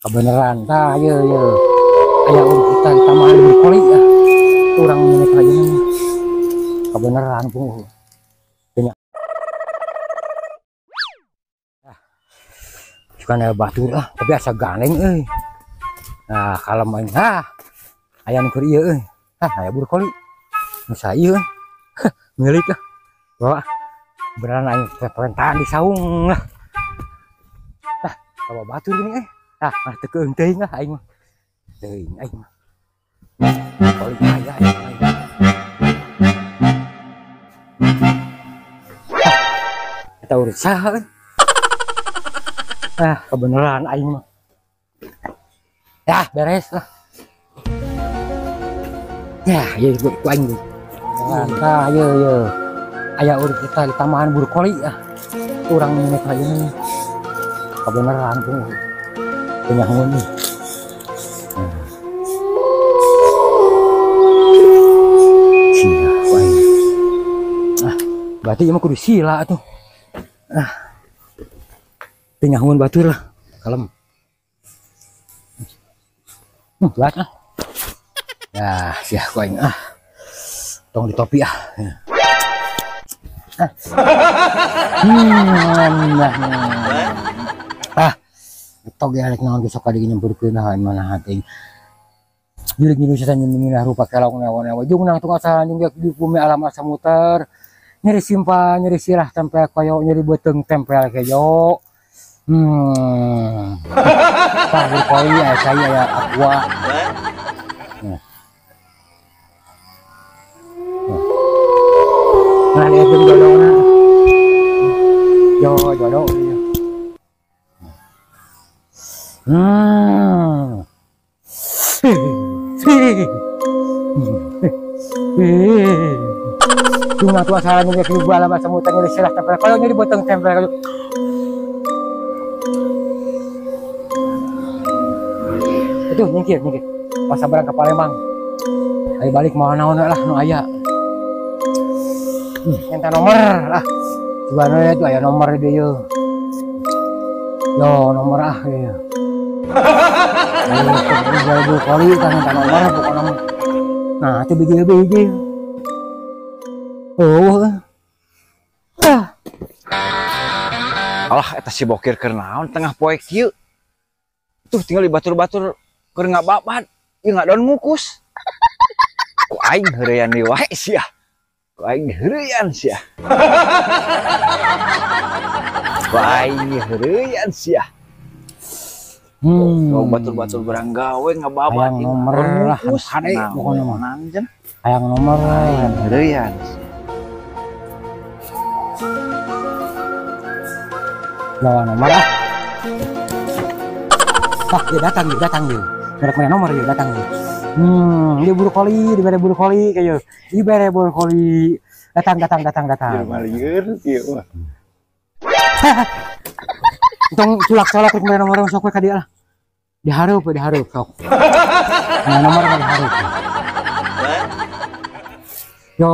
Kebenaran tah ye ye. Aya urang kita di taman brokoli ah. Urang ini aja kebenaran pun. Banyak. Ah. Suka aya batur ah, tapi asa gandeng euy. Nah, kalau main ah aya nu keur ieu euy. Ah, aya brokoli. Nu ieu milik ah. Bawa beneran aing pemerintahan di saung lah. Ah, bawa batur gini euy. Ah, mah teu keung teuing lah aing mah. Teuing aing mah. Brokoli aya aing. Eta urut saha euy. Ah, kebenaran aing mah. Ya, beres lah. Ya, ieu ku aing. Tah, ieu ieu. Aya urut kita di taman brokoli ah. Urang ini aja. Kebenaran tuh. Punya huni. Sila ku aing. Ah, berarti ieu mah kudu sila atuh. Ah. Teu nyahoan batur lah. Kalem. Berat ah. Ya, sia ku aing ah. Tong ditopi ah. Ah. Ah. Tog ya rek naon besok kali nyemburkeun ah mana hati. Jurig nyilu setan nyiminah rupa kelong newa-newa. Jung nang tunggal saha jeung di bumi alam asa muter. Nyeri simpan, nyeri sirah tempel koyo, nyeri beuteung tempel kejo. Tah brokoli aya cai aya aqua. Nah, lihat jeung jodona. Yo jodoh. Cuma tua salah nyeri keluar alam asa muter nyeri sirah tempel koyo, nyeri beuteung tempel koyo. Itu nyingkir nyingkir. Pas sabarang ke Palembang. Ayo balik mau naon lah nu aya. Minta nomor lah. Juga itu aya nomor di dieu. Yo nomor ah ieu. Ayo kali kan minta nomor pokokna mah. Nah, itu biji-biji. Oh. Ah. Alah eta si bokir keur naon tengah poe kieu. Tuh tinggal di batur-batur keur ngababat, ieu ngadon ngukus. Ku aing heureyan deui wae sia. Ku aing heureyan sia. Ku aing heureyan sia. Batur-batur barang gawe ngababat hayang nomor lah hade pokona mah. Hayang nomor heureyan. Lawan nomor ah. Ah, dia datang dia, datang dia. Merek mana nomor dia datang dia. Dia brokoli, dibere brokoli kayak. Dibere brokoli. Datang datang datang datang. Ieu mah lieur ieu mah. Tong culak-culak rek mere nomor sok we ka dieu lah. Dihareup dihareup sok. Nah, nomor mah dihareup. Yo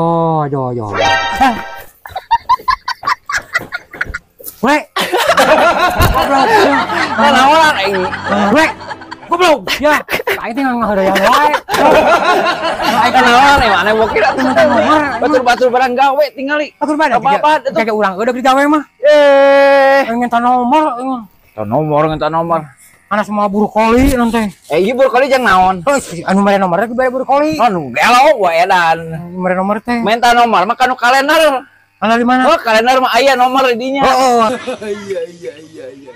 yo yo. We. Goblok. Naon aing? We. Goblok. Ya, aing teh ngaheureyan wae. Aing naon aing mana bokir atuh batur-batur barang gawe tingali. Batur barang babat atuh. Kayak urang eueuh digawe mah. Eh, minta nomor. Minta nomor, minta nomor. Ana semua brokoli nanti. Eh, ieu brokoli jang naon? Oh, anu mere nomor dibere brokoli. Anu gelo wae edan. Mere nomor teh. Minta nomor mah kanu kalender. Ana di mana? Oh, kalender mah aya nomor di dinya. Oh, oh. Iya iya iya iya.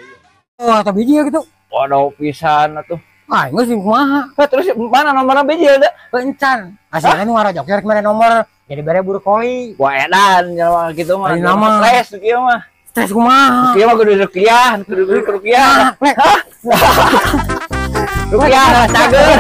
Oh, atau biji gitu. Waduh pisan atuh. Ah, geus kumaha? Hah, terus mana nomorna biji da? Encan. Asalna nu ngarajok rek mere nomor jadi bere brokoli. Wah edan jelema kitu mah. Nama stres kieu mah. Stres kumaha? Kieu mah kudu rupiah, kudu rupiah. Hah? Rupiah cager.